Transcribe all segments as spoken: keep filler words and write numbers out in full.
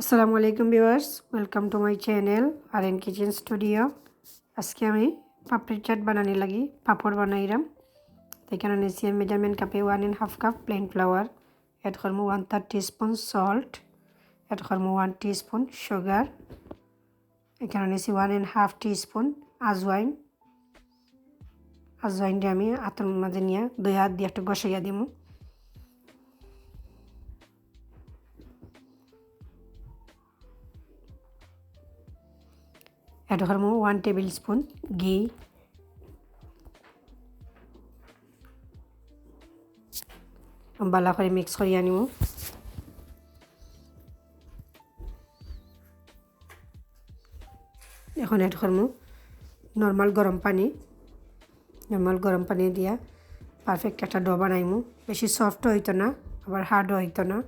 আসসালামু আলাইকুম viewers, welcome to my channel R N Kitchen Studio। আজকে আমি পাপড়ি চাট বানানি লাগি পাপড় বানাইরাম। তো এখানো নিছি আমি measurement কাপে one and half cup plain flour, add করমু one third teaspoon salt, add করমু one teaspoon sugar, এখানো নিছি one and half teaspoon ajwain. আজওয়াইনটা আমি আতর মাঝে নিয়া দুই আত দিয়া একটু ঘষাইয়া দিমু। Add করমু one table spoon ঘি। ভালা করি mix করিয়া নিমু। এখন add করমু normal গরম পানি। Normal গরম পানি দিয়া perfect একটা dough বানাইমু। বেশি soft অইতো না, আবার hard অইতো না।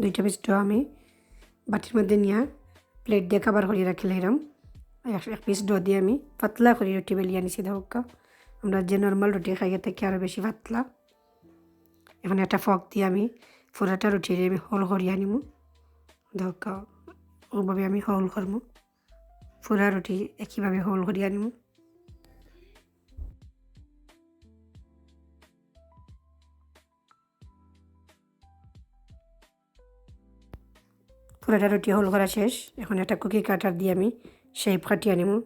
দুইটা piece dough আমি বাটির মধ্যে নিয়া plate দিয়া cover করি রাখিলাইরাম। এক, এক piece dough দিয়া আমি পাতলা করি রুটি বেলিয়া নিছি। দেখউক্কা, আমরা যে normal রুটি খাই, এর থাকি আরো বেশি পাতলা। এখন একটা fork দিয়া আমি পুরাটা রুটিরে আমি hole করিয়া নিমু। দেখউক্কা, ওভাবে আমি hole করমু। পুরা রুটি একইভাবে hole করিয়া নিমু। পুরাটা রুটি hole করা শেষ। এখন একটা cookie cutter দিয়া আমি shape কাটিয়া নিমু।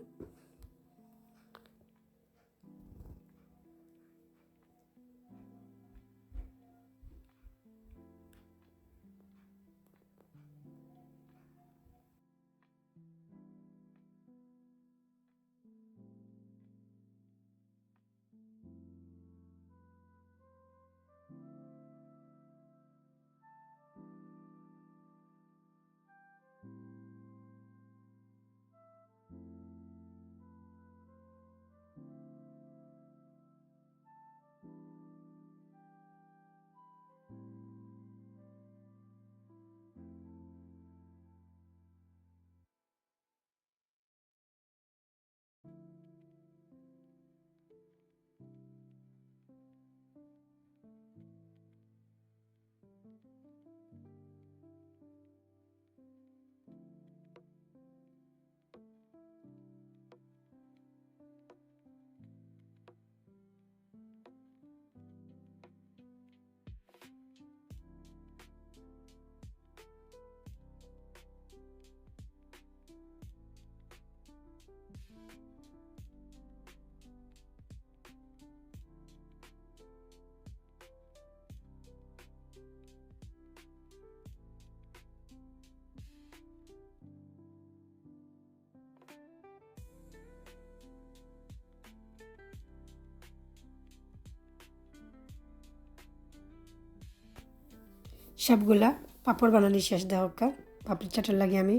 সবগুলা পাপড় বানানি শেষ। দেখউক্কা, পাপড়ি চাটর লাগি আমি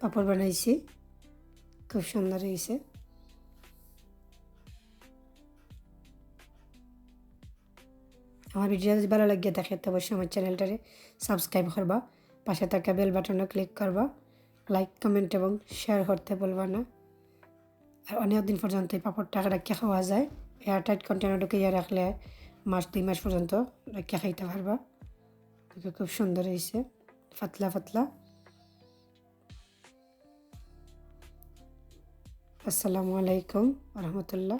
পাপড় বানাইছি, খুব সুন্দর অইছে। আমার video যদি ভালা লাগিয়া থাকে, তো অবশ্যই আমার channelটারে subscribe করবা, পাশে থাকা bell buttonও click করবা, like, comment এবং share করতে ভুলবা না। আর অনেক দিন পর্যন্ত এই পাপড়টা রাখিয়া খাওয়া যায়, air tight container ঢুকাইয়া রাখলে মাস দুই মাস পর্যন্ত রাখিয়া খাইতা পারবা। দেখো, খুব সুন্দর অইছে, পাতলা পাতলা। আসসালামু আলাইকুম ওয়া রাহমাতুল্লাহ।